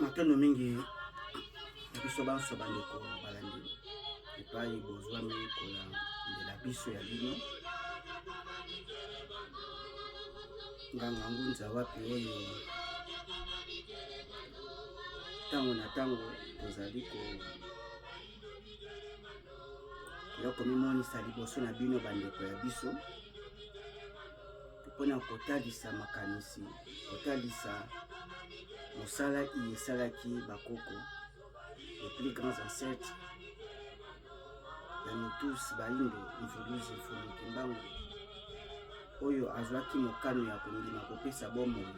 Matondo mingi na biso banso bandeko balandi epai bozwami kolandela biso ya bino nganga ngunza wapi oyo ntango na ntango tozali ko ya komimonisa liboso na bino bandeko ya biso mpo na kotalisa makanisi, kotalisa mosala iye esalaki bakoko, les plus grands ancêtres ya nous tous bayindo Mvuluzi Mfumu Kimbangu oyo azwaki mokano ya kondima kopesa bomoi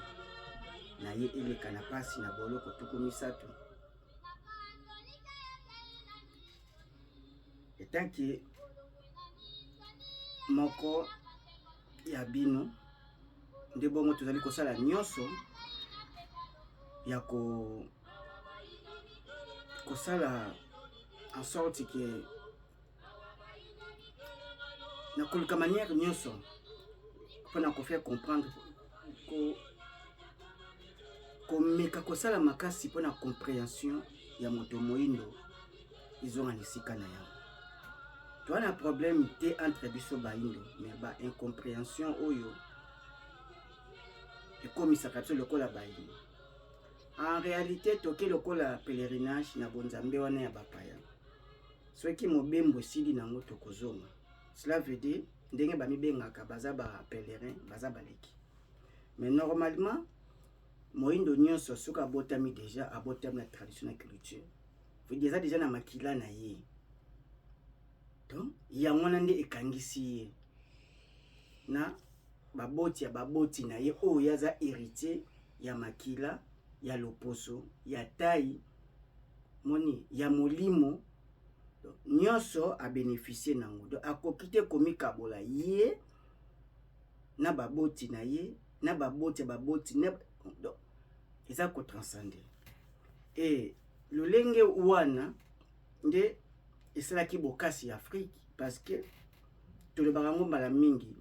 na ye eleka na pasi na boloko 30 etanke moko ya bino nde bongo tozali kosala nyonso ya ko kosala en sorte que na koluka manière nyonso mpona kofaire comprendre ko komeka kosala makasi mpona comprehension ya moto moindo ezonga na esika na yango. Toa na problème te entre biso baindo, mais ba incomprehension oyo ekomisaka biso lokola baindo. En réalité toke lokola pèlerinage na bonzambe wana ya bapaya. Soki mobembo esili nango tokozonga. Cela veut dire ndenge bamibengaka baza ba pèlerin, baza baleki. Mais normalement moindo nyonso soki abotami deja abotami na tradition na culture eza deja na makila na ye donc yango wana nde ekangisi ye na baboti ya baboti na ye oyo ye aza héritier ya makila ya loposo ya tai moni ya molimo nyonso abeneficie nango donc akoki te komikabola ye na baboti na ye na baboti ya baboti na donc eza kotranscende e lolenge wana nde esalaki bokasi ya Afrique parce que tolobaka yango mbala mingi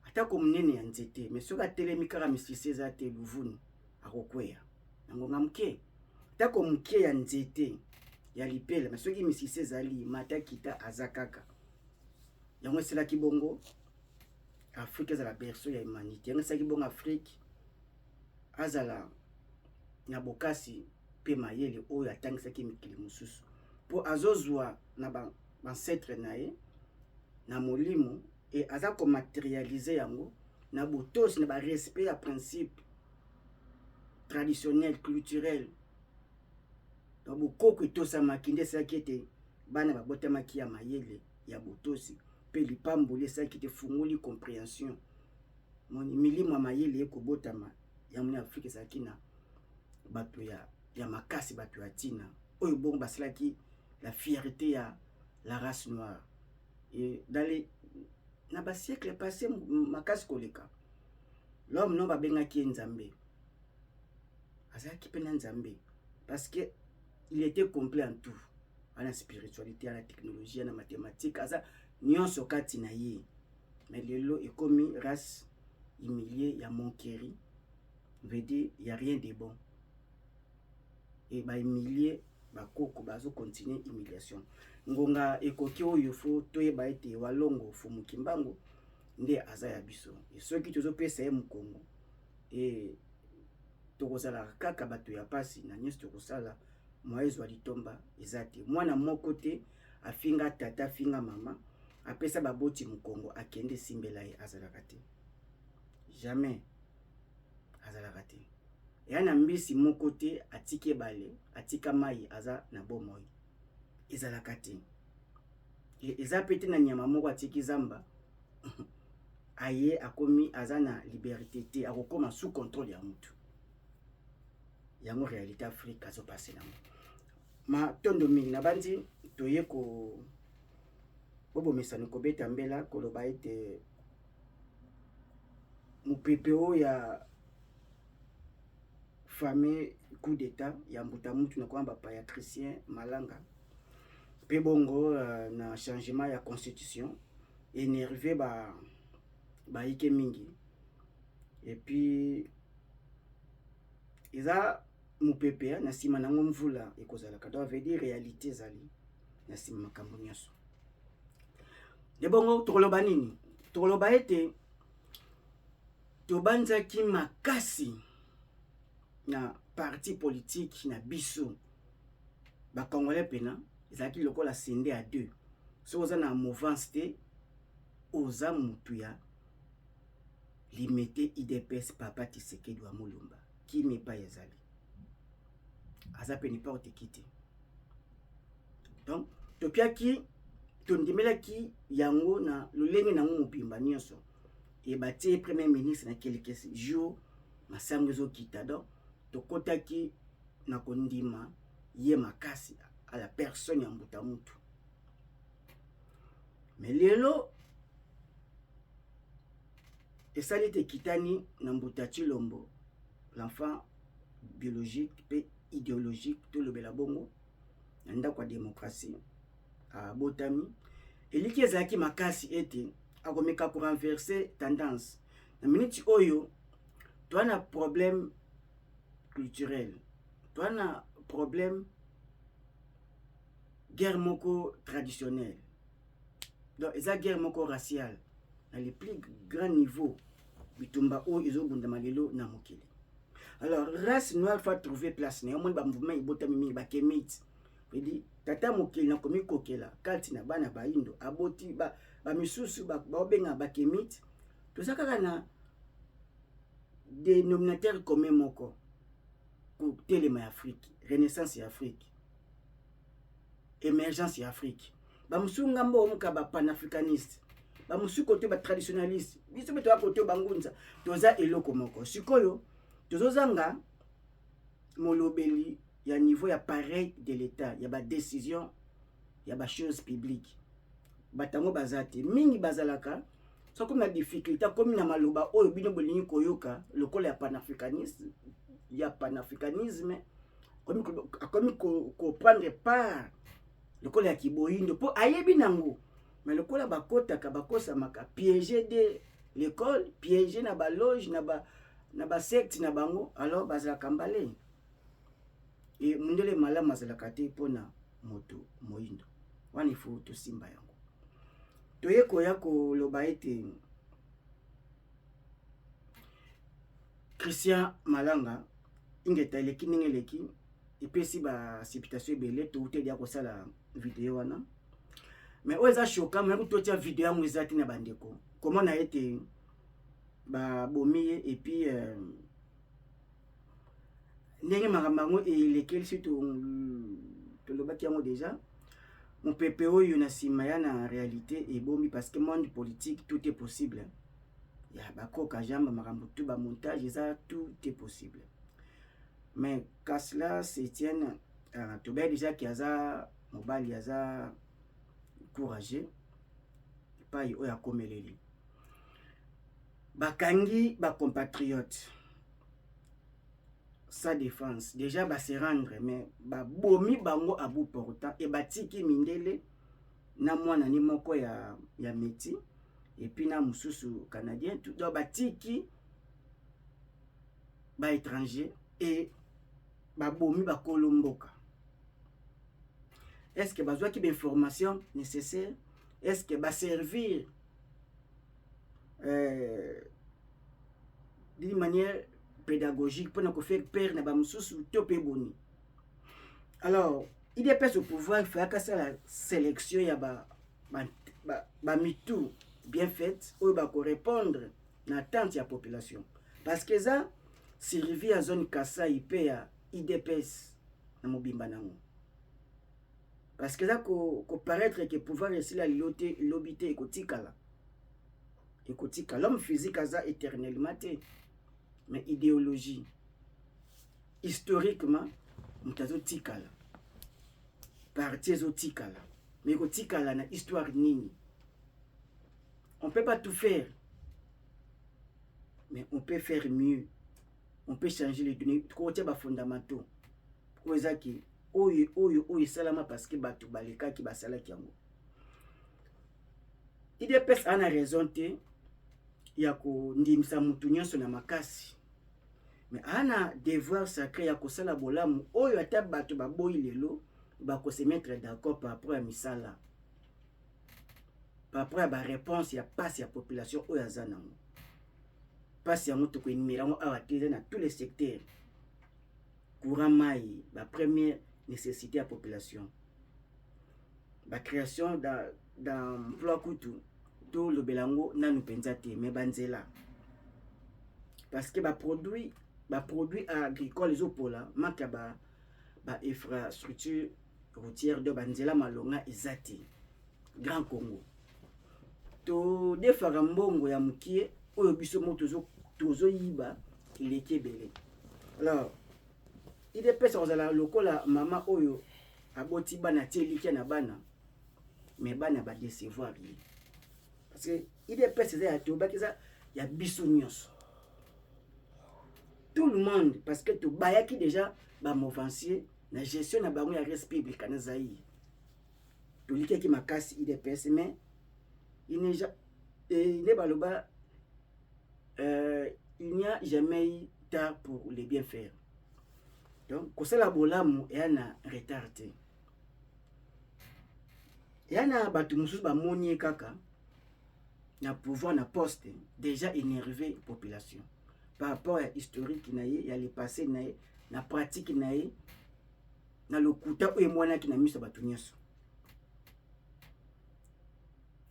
atako monene ya nzete mais soki atelemi kaka misisi eza te luvunu akokweya na ngonga moke atako moke ya nzete ya lipela mais soki misisi ezali mata kita aza kaka yango esalaki bongo Afrique ezala berceau ya humanité yango esalaki bongo Afrique azala na bokasi mpe mayele oyo atangisaki mikili mosusu mpo azozwa na bancetre na ye na molimo e aza komaterialize yango na botosi na barespect ya principe traditionnel culturel donc bokoko etosamaki nde esalaki ete bana babotamaki ya mayele ya botosi mpe lipamboli esalaki ete efungoli comprehension moni milimo ya mayele ekobotama yango na Afrika ezalaki na bato ya, ya makasi bato ya ntina oyo bongo basalaki la fierté ya la race noire et dans les na ba siècle passé makasi koleka l'homme no babengaki ye nzambe azalaki mpe na nzambe parce que il était complet en tout ana spiritualité ana technologie ana mathématique aza nyonso kati na ye mais lelo ekomi race humilie ya moquerie veut dire ya rien de bon e bahumilie bakoko bazo continuer humiliation ngonga ekoki oyo fo toyeba ete walongo fumu kimbangu nde aza ya biso e soki tozopesa ye mokongo e tokozalaka kaka bato ya pasi na nyonso tokosala mwa ezwa litomba eza te mwana moko te afinga tata afinga mama apesa baboti mokongo akende esimbela ye azalaka te jamais azalaka te eya na mbisi moko te atiki ebale atika mai aza na bomoi ezalaka te eza pe te na nyama moko atiki zamba aye akomi aza na liberté te akokoma sous contrôle ya mutu yango réalité afrique azopase nango matondo mingi nabanzi toye ko bobomesani kobeta mbela koloba ete mopepe oyo ya fameux coup d'état ya mbuta mutu na koyamba bapaya Christian Malanga mpe bongo uh, na changement ya constitution énervé ba bayike mingi et puis eza Mopepe na nsima nango mvula ekozalaka. Donc veut dire réalité ezali na nsima makambo nyonso. Nde bongo tokoloba nini? Tokoloba ete tobanzaki makasi na parti politique na biso bacongolais mpena ezalaki lokola sende ya deux. Soki oza na mouvance te, oza mutu ya Limete UDPS. Papa Tshisekedi wa Mulumba, kimi epai ezali, aza mpe n'importe qui te. Donc topiaki, tondimelaki yango na lolenge nango mobimba nyonso. E batie premier ministre na quelques jours, masango ezokita. Donc tokɔtaki na kondima ye makasi à la personne ya mbuta mutu. Mais lelo esali ete ekitani na mbuta Tshilombo, l'enfant biologique mpe idéologique, tolobela bongo, na ndako ya démocratie abotami. Eliki ezalaki makasi ete akomeka korenverser tendance. Na miniti oyo toa na problème culturel, toa na problème guerre moko traditionnelle. Donc eza guerre moko raciale na le plus grand niveau. Bitumba oyo ezobundama lelo na mokili, alors race noire faut trouver place na yo. Omoni bamouvement ebotami mingi, bakémite edi tata mokili nakomi kokela kati na bana bayindo aboti bamisusu baobenga bakémite. Toza kaka na dénominateur commun moko: kotelema ya Afrique, renaissance ya Afrique, émergence ya Afrique. Bamosusu ngambo omuka bapanafricaniste, bamosusu kote batraditionaliste, biso mpe toya kote bangunza. Toza eloko moko. Sikoyo tozozanga molobeli ya niveau ya appareil de l'État, ya badécision, ya bachose publique. Bato yango baza te mingi. Bazalaka soki na difficulté, akomi na maloba oyo bino bolingi koyoka lokola ya panafricanisme, ya panafricanisme. Akomi koprendre part lokola ya kiboyindo mpo ayebi nango. Mais lokola bakotaka, bakosamaka, piégé de l'école, piégé na baloge, na basecte na bango, alors bazalaka mbale. E mondele malamu azalaka te mpona moto moyindo wana. Ifo tosimba yango. Toye koya koloba ete Christian Malanga, ingeta eleki ndenge eleki, epesi basupputation ebele. Touteli ya kosala video wana, mais oyo eza choquant, mais totia video yango eza te na bandeko komona ete babomi ye. Et puis ndenge makambo yango elekeli, si tolobaki yango déjà, mopepe oyo na nsima ya na réalité ebomi, parce que monde politique, tout est possible. Ya bakoka jamba makambo tout, bamontage eza, tout est possible. Mais qu'à cela se tienne, tobeyi déjà ki aza mobali, aza courageux. Epai oyo akomeleli, bakangi bacompatriote sa défense, déjà base rendre, mais babomi bango à bout portant. E batiki mindele na mwana ni moko ya métis et puis na mosusu canadien. Donc batiki baétranger e babomi bakolo mboka. Est ce que bazwaki bainformation nécessaire? Est ce que baservir d'une manière pédagogique mpona kofaire peur na bamosusu to mpe boni? Alors UDPS au pouvoir, efayaka asala sélection ya bamitu bien faite oyo bakorépondre na attente ya population, parce que eza survie ya zone Kasai mpe ya UDPS na mobimba nango, parce que eza koparaître ke pouvoir esila lelo te, elobi te, ekotikala, ekotika. L'homme physique aza éternellement te, mais idéologie, historiquement, moto azotikala, parti ezotikala. Mais ekotikala na histoire nini? On peut pas tout faire, mais on peut faire mieux, on peut changer les données. Kotia bafondamentaux oyo ezaki oyo oyo oyo esalama, parce que bato balekaki, basalaki yango. UDPS aza na raison te ya kondimisa motu nyonso na makasi. Mais aa na devoir sacré ya kosala bolamu oyo ata bato baboyi lelo, bakose mettre d'accord par rapport ya misala, par rapport ya baréponse ya pasi ya population oyo aza nango. Pasi yango tokoénumérer yango awa te, eza na tous les secteurs: courant, mai, bapremière nécessité ya population, bacréation d'emploi. Kutu tolobela yango nanu mpenza te, mais banzela, parce que baproduit agricole ezopola, manque ya bainfrastructure ba routière, donc banzela malonga eza te. Grand Congo, todefaka mbongo ya mokie oyo biso moko tozoyiba, eleki ebele. Alors UDPS kozala lokola mama oyo aboti bana, tie elikya na bana, mais bana badécevoir ye, parce que UDPS eza ya tobaki, eza ya biso nyonso, tout le monde, parce que tobayaki déjà bamouvancier na gestion na bango ya res publica na Zaire. Tolikiaki makasi UDPS, mais nde baloba il n'y a jamais eu tard pour le bien faire. Donc kosala bolamu eya na retard te. Eya na bato mosusu bamoni ye kaka na pouvoir, na poste, déjà énervé population par rapport ya historique na ye, ya le passé na ye, na pratique na ye, na lokuta oyo emonaki na miso ya bato nyonso.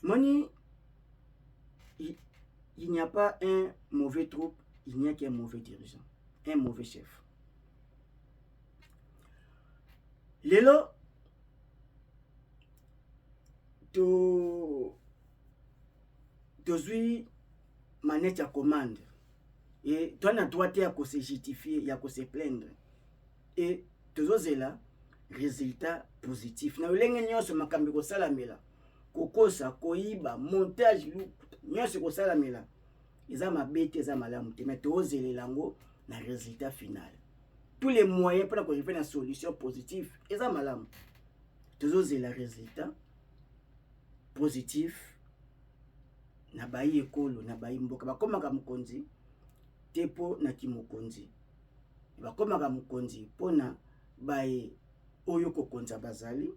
Moni, il n'y a pas un mauvais troupe, il n'y a qu'un mauvais dirigeant, un mauvais chef. Lelo to tozwi manette ya commande e toa na droit te ya kose justifier, ya kose plaindre, e tozozela résultat positif na lolenge nyonso. Makambo ekosalamela, kokosa, koyiba, montage nyonso ekosalamela, eza mabe te, eza malamu te, mais tozozelela yango na résultat final. Tous les moyens mpona koarriver na solution positive eza malamu. Tozozela résultat positif na bayi ekolo, na bayi mboka. Bakomaka mokonzi te mpo na kimokonzi, bakomaka mokonzi mpona baye oyo kokonza bazali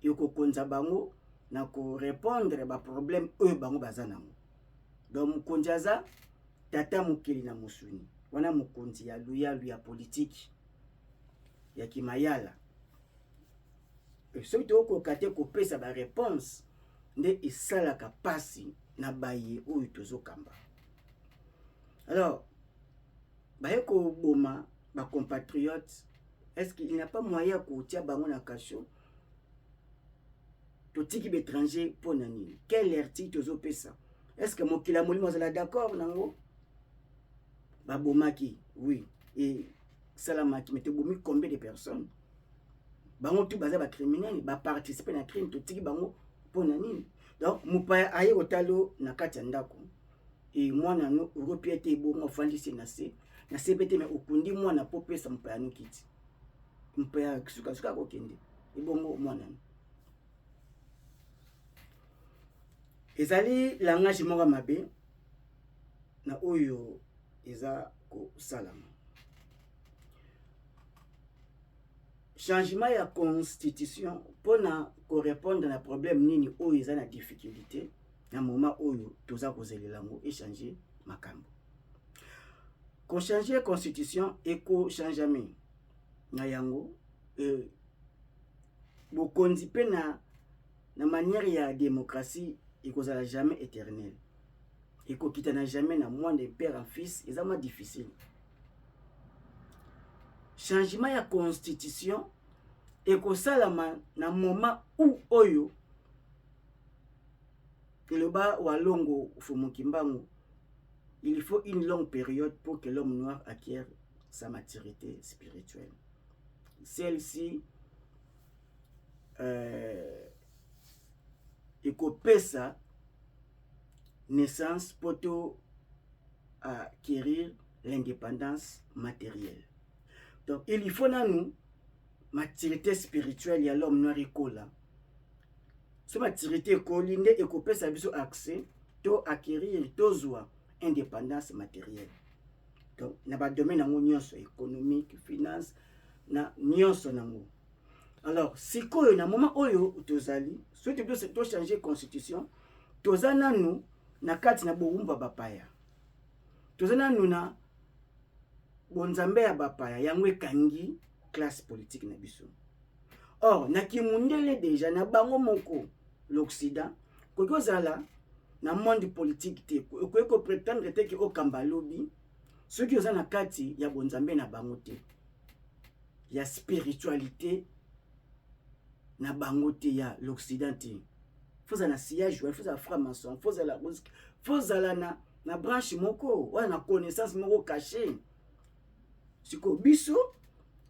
ekokonza bango na korépondre baproblème oyo bango baza nango. Donc mokonzi aza tata mokeli na mosuni wana, mokonzi ya luyalu, ya politike ya kimayala. Soki tokokoka te kopesa baréponse, nde esalaka mpasi na baye oyo tozokamba. Alors baye koboma bacompatriote, est ce qu'il n'y a pas moyen ya kotia bango na cachot? Totiki baétranger mpo na nini? Quel article tozopesa? Est ce que mokili ya molimo azala d'accord nango? Babomaki, oui, esalamaki, mais tobomi combien de personnes? Bango tu baza bacriminel, baparticipe na crime, totiki bango mpo na nini? Donc mopaya aye kotala na kati ya ndako e mwana no okopi ete ebongo ofandisi na se, na se pe te, mais okundi mwana mpo opesa mopaya no kiti. Mopaya sukasuka akokende, ebongo mwana no? Ezali langage moko mabe na oyo eza kosalama. Changement ya constitution mpona korépondre na problème nini oyo eza na difficulté na moment oyo toza kozelela yango échange makambo? Kochange constitution ekochangeame na yango bokonzi mpe na manière ya démocratie ekozala jamais éternel, ekokita na jamais na moi de père en fils, eza mwa difficile. Changement ya constitution ekosalama na moment où oyo eloba Walongo Fumu Kimbangu: il faut une longue période pour que l'homme noir acquiert sa maturité spirituelle. Celle-ci ekopesa naissance po to acquérir l'indépendance matérielle. Donc il faut nanu maturité spirituelle ya l'homme noir ekola. So maturité ekoli, nde ekopesa biso accès to acquérir, tozwa indépendance matérielle. Donc Na badomaine yango nyonso, économique, finance, na nyonso nango. Alors sikoyo, na moment oyo tozali, soki tochange constitution, toza nanu na kati na bowumbu ya bapaya, toza nanu na bonzambe ya bapaya. Yango ekangi classe politique na biso. Or na kimundele déjà, na bango moko l'Occident, koki ozala na monde politique te, okoki koprétendre te ke okamba lobi soki oza na kati ya bonzambe na bango te, ya spiritualité na bango te, ya l'Occident te. Fozala na sillage wana, fozala franc-maçon, fozala, fozala na branche moko wana, na connaissance moko caché. Sikoyo biso,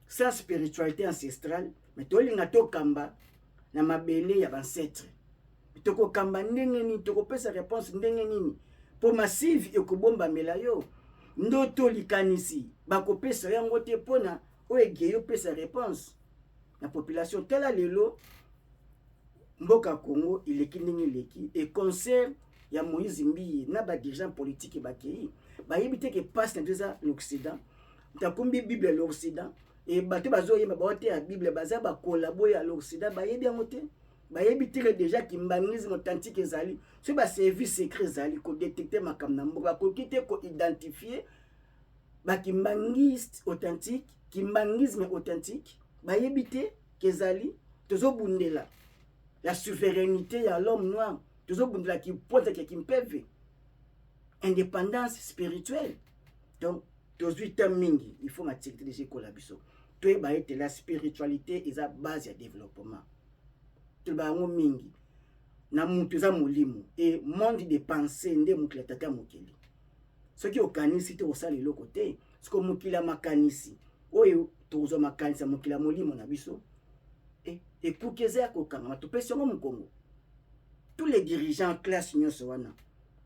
sans spiritualité ancestrale, mais tolinga tokamba na mabele ya baancêtre, tokokamba ndenge nini? Tokopesa réponse ndenge nini? Mpo masive ekobombamela yo ndoto, likanisi bakopesa yango te mpona oyo egei opesa réponse na population. Tala lelo mboka Congo eleki ndenge eleki. E concert ya Moïse Mbiye na badirigeant politique bakei, bayebi te ke pasi na biso eza l'Occident. Takumbi Bible ya l'Occident e bato bazoyemba, baoteya Bible, baza bakolabo ya l'Occident. Bayebi yango te, bayebi te ke déjà kimbanguisme authentique ezali. Soki baservice secret ezali kodétecter makambo na mboka, bakoki te koidentifier bakimbangiste authentique, kimbanguisme authentique. Bayebi te ke ezali tozobundela la souveraineté ya l'homme noir, tozobundela kipointaki ya kimpeve, indépendance spirituelle. Donc tozwi temps mingi, il faut maturité déjà ekola biso, toyeba ete la spiritualité eza base ya développement. Toloba yango mingi na mutu eza molimo e monde de pensée nde mokili ya tata mokili. Soki okanisi te, kosala eloko te. Siko mokili ya makanisi oyo tokozwa makanisi ya mokili ya molimo na biso, ekuki eza ya kokangama, topesi yango mokongo. Tous les dirigeants, classe nyonso wana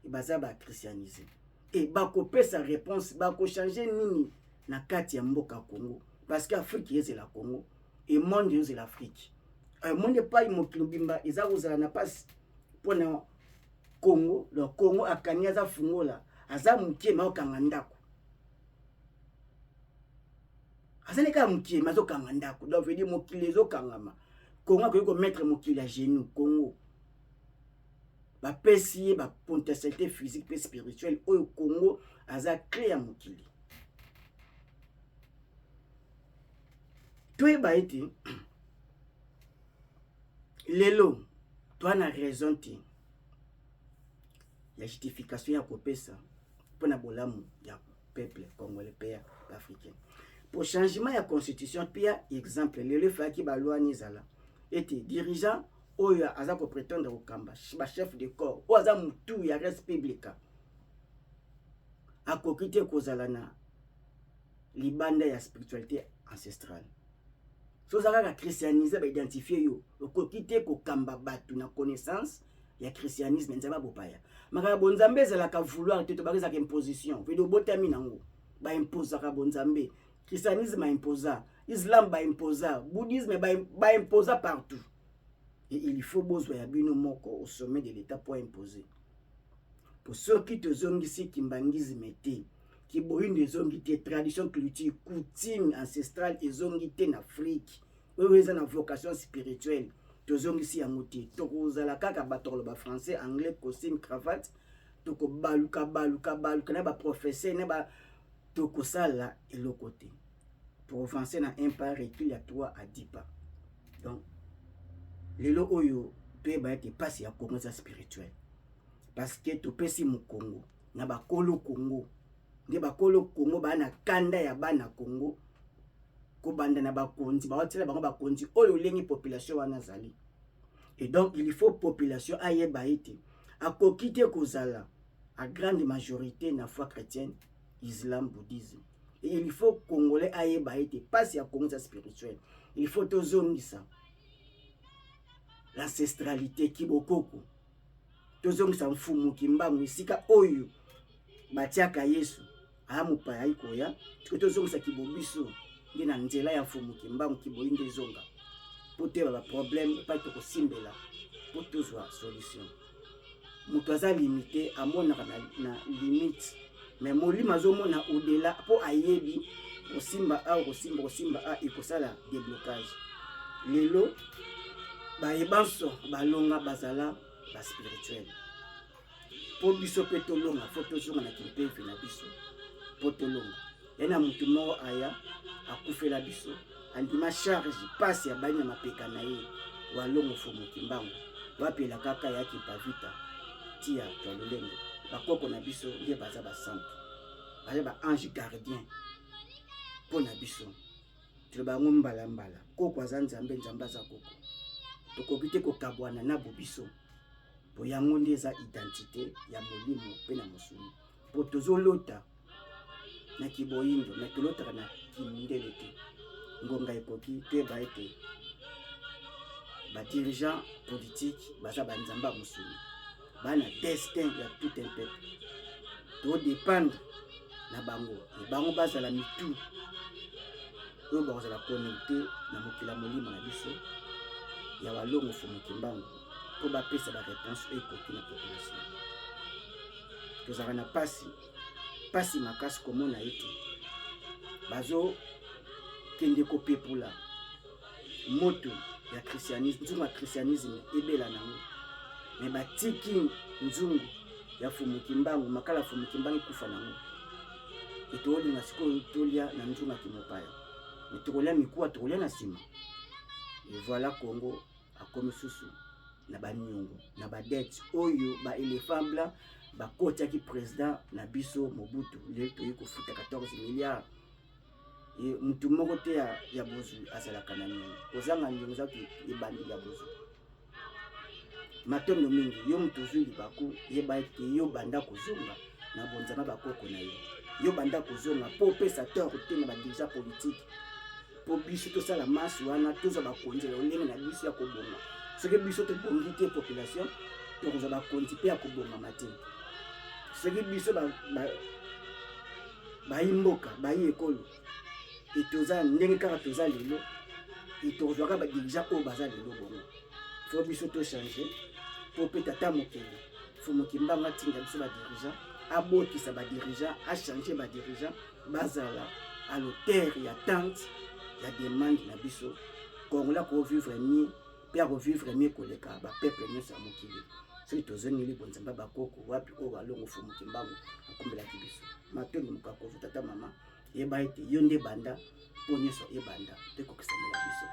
baza bachristianisé e bakopesa réponse, bakochange nini na kati ya mboka Congo? Parce que Afrique ezela Congo e monde ezela Afrique. Monde epai mokili mobimba eza kozala na mpasi mpona Congo. Donc Congo akangi, aza fungola, aza mokie ma okanga ndako, azali kaka mokie ma azokanga ndako. Donc veut dire mokili ezokangama. Congo akoki komettre mokili ya genou. Congo bapesi ye bapotentialité physique mpe spirituelle oyo Congo aza clé ya mokili. Toyeba ete lelo toa na raison te ya justification ya kopesa mpona bolamu ya peuple congolais mpe ya africain po changement ya constitution. Mpe ya exemple, lelo efalaki balwani ezala ete dirigeant oyo aza koprétendre kokamba, bachef de corps oyo aza motu ya res publica, akoki te kozala na libanda ya spiritualité ancestrale. So oza kaka christianisé, baidentifie yo, okoki te kokamba bato na connaissance ya christianisme. Nzambe abopaya, makambo ya bonzambe ezalaka vouloir te, tobaka ezalaka imposition. Vede obotami nango, baimposaka bonzambe. Christianisme baimposa, islam baimposa, bouddhisme baimposa partout. Et il faut bozwa ya bino moko au sommet de l'État po imposer. Po soki tozongisi kimbanguisme te, kiboyindo ezongi te, tradition, culture, coutume ancestrale ezongi te na Afrique oyo eza na vocation spirituelle, tozongisi yango te, tokozala kaka bato koloba français, anglais, costume, cravate. Tokobaluka baluka baluka na baprofesseur na ba, tokosala eloko te. Pour avancer na un pas, recul ya 3 à 10 pas. Donc lelo oyo toyeba ete mpasi ya Congo eza spirituel, parce que topesi mokongo na bakolo Congo. Nde bakolo Congo baa na kanda ya bana Congo, kobanda na bakonzi baotiela bango bakonzi oyo olengi population wana azali. Et donc il faut population ayeba ete akoki te kozala à grande majorité na foi chrétienne, islam, bouddhisme. Et il faut congolais ayeba ete mpasi ya Congo eza spirituel. Il faut tozongisa l'ancestralité, kibokoko, tozongisa mfumu Kimbangu esika oyo batiaka Yesu. Aya mopaya ayi koya, tiko tozongisa kibobiso nde na nzela ya mfumu Kimbangu, kiboyi nde ezonga, mpo toyeba baproblème epai tokosimbela mpo tozwa solution. Moto aza limité, amonaka na limite. Mais molimo azomona au-delà mpo ayebi kosimba awa, kosimba, kosimba a ekosala déblocage. Lelo baye banso balonga bazala baspirituel. Mpo biso mpe tolonga, fo tozonga na kimpeve na biso mpo tolonga. Ya na motu moko aya akufela biso, andima charge pasi ya bali na mapeka na ye, Walongo Fumu Kimbangu, wapela kaka ya Kimpavita tia twa lolendo. Bakoko na biso nde baza basantu, baza ba ange gardien mpo na biso. Toloba yango mbala mbala, koko aza Nzambe, Nzambe aza koko. Tokoki te kokabwana na bobiso, po yango nde eza identité ya molimo mpe na mosuni. Po tozolota na kiboyindo, me tolotaka na kimindele te. Ngonga ekoki toyeba ete badirigeant politique baza banzambe ya mosuni, bana destin ya tout un peuple. Todépendre na bango, e bango bazala mitu oyo bakozala connecte na mokili ya molimo na biso ya Walongo Fumu Kimbangu, mpo bapesa baréponse oyo ekoki na population. Tozalaka na pasi, pasi makasi komona ete bazokende kopepula moto ya christianisme, nzungu ya christianisme ebela nango, me batiki nzungu ya Fumu Kimbangu, makala ya Fumu Kimbangu ekufa nango. Etolinga sikoyo tolia na nzungu ya kimopaya, me tokolia mikuwa, tokolia na nsima. Et voilà, Congo akomi susu na baniongo na badete oyo ba éléphant blanc bakotiaki président na biso Mobutu. Lelo toyei kofuta 14 milliards. E mutu moko te ya bozwi azalaka na niongo. Kozanga niongo eza ebandeli ya bozwi. Matondo mingi yo moto ozwi libaku, yeba ete yo banda kozonga na bonzama bakoko na yo, yo banda kozonga mpo opesa tort te na badirigeant politique, mpo biso tosala masi wana, tozwa bakonzi ya lolenge na biso ya kobonga. Soki biso tobongi te, population, tokozwa bakonzi mpe ya kobongama te. Soki biso bayi mboka, bayi ekolo, e toza ndenge kaka toza lelo, e tokozwaka badirigeant oyo baza lelo bongo. Fo biso tochange mpo mpe tata mokili Fumu Kimbangu atinda biso badirigeant, abotisa badirigeant, achange badirigeant bazala à l'auteur ya tente ya demande na biso. Congolais akovivre mieux mpe akovivre mieux koleka bapeuple nyonso ya mokili soki tozongeli bonzambe bakoko wapi oyo Balongo Fumu Kimbangu akumbelaki biso. Matondi mokakozo tata mama, yeba ete yo nde banda mpo nyonso ebanda mpe kokisamela biso.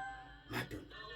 Matondo.